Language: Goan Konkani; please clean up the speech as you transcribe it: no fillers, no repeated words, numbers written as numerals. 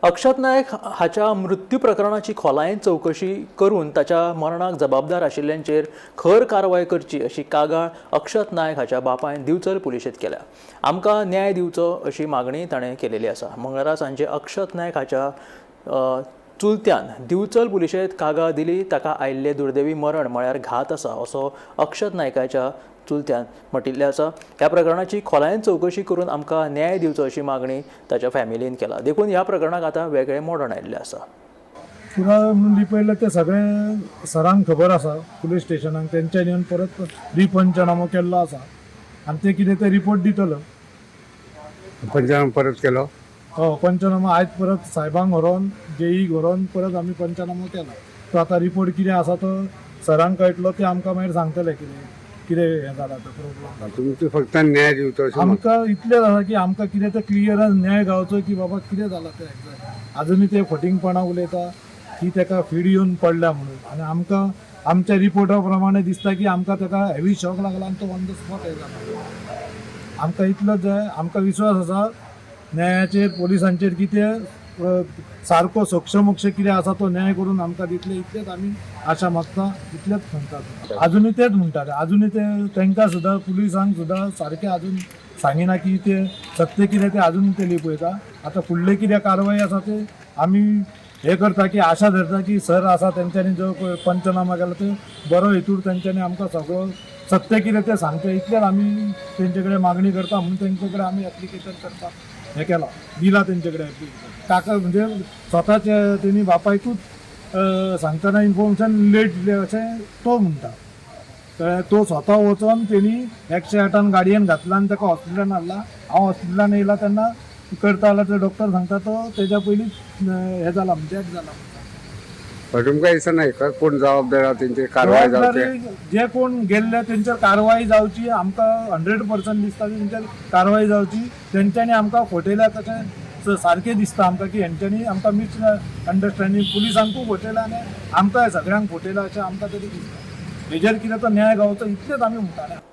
अक्षत नायक हाच्या मृत्यू प्रकरणाची खोलायेन चवकशी करून ताच्या मरणाक जबाबदार आशिल्ल्यांचेर खर कारवाय करची अशी कागाळ अक्षत नायक हाच्या बापायन दिवचल पुलिशेंत केल्या. आमकां न्याय दिवचो अशी मागणी ताणें केलेली आसा. मंगळारा सांजे अक्षत नायक हाच्या चुलत्यान दिवचल पुलिशेंत कागाळ दिली. ताका आयिल्लें दुर्दैवी मरण म्हळ्यार घात आसा असो अक्षत नायकाच्या चुलत्यान म्हटिल्लें आसा. ह्या प्रकरणाची खोलायेन चवकशी करून आमकां न्याय दिवचो अशी मागणी ताच्या फॅमिलीन केला. देखून ह्या प्रकरणाक आतां वेगळें मोडण आयिल्लें आसा. पुराय म्हणून लिपयल्लें तें सगळें सरांक खबर आसा. पुलीस स्टेशनाक तेंच्यानी येवन परत रिपंचनामो केल्लो आसा आनी ते कितें ते रिपोर्ट दितलो. पंचनामा परत केलो? हो, पंचनामो आयज परत सायबांक व्हरोन, जेईक व्हरोन परत आमी पंचनामो केला. तो आतां रिपोर्ट कितें आसा तो सरांक कळटलो. ते आमकां मागीर सांगतले कितें कितें हें जाला तो प्रोब्लम. तुमचो फक्त न्याय दिवचो अशें आमकां इतलें जालां की आमकां कितें तें क्लियरन्स न्याय गावचो की बाबा कितें जालां तें एग्जॅक्ट. अजुनूय ते फटींगपणां उलयता की ताका फीड येवन पडल्या म्हणून आनी आमकां आमच्या रिपोर्टा प्रमाणे दिसता की आमकां ताका हेवी शॉक लागला आनी तो ऑन the spot हें जाला. आमकां इतलोच जाय. आमकां विश्वास आसा न्यायाचेर, पोलिसांचेर की ते सारको सोक्षमोक्ष कितें आसा तो न्याय करून आमकां दितले. इतलेच आमी आशा मागता, इतलेच म्हणटात. अजुनूय तेच म्हणटाले. अजुनूय ते तांकां सुद्दां, पुलिसांक सुद्दां सारकें अजून सांगिना की ते सत्य कितें तें. अजून ते लिपयता. आतां फुडले कितें कारवाय आसा ते आमी हे करता की आशा धरता की सर आसा तेंच्यांनी जो पळय पंचनामा केला ते बरो हेतूर तेंच्यांनी आमकां सगळो सत्य कितें तें सांगचें. इतलेंच आमी तेंचे कडेन मागणी करता म्हणून तेंचे कडेन आमी एप्लिकेशन करता हें केलां, दिलां तेंचे कडेन एप्लिकेशन. काका म्हणजे स्वताचे तेणी बापायकूच सांगतना इन्फॉर्मेशन लेट दिलें अशें तो म्हणटा. कळ्ळें? तो स्वता वचोन तेणी 108 गाडयेन घातला आनी ताका हॉस्पिटलान हाडला. हांव हॉस्पिटलान येयला तेन्ना करता जाल्यार ते डॉक्टर सांगता तो तेज्या पयलींच हें जाला, डेथ जाला. पण तुमकां दिसना हेका कोण जबाबदार आहा तेंचेर कारवाय जावची? जबाबदारी जे कोण गेल्ले तेंचेर कारवाय जावची. आमकां 100% दिसता की तेंचेर कारवाय जावची. तेंच्यांनी आमकां फटयल्या तशें सारकें दिसता आमकां की हेंच्यांनी आमकां मिस अंडरस्टँडींग पुलिसांकूय फटयला आनी आमकां सगळ्यांक फटयला अशें आमकां तरी दिसता. हेजेर कितें तो न्याय गावचो इतलेंच आमी म्हणटाले.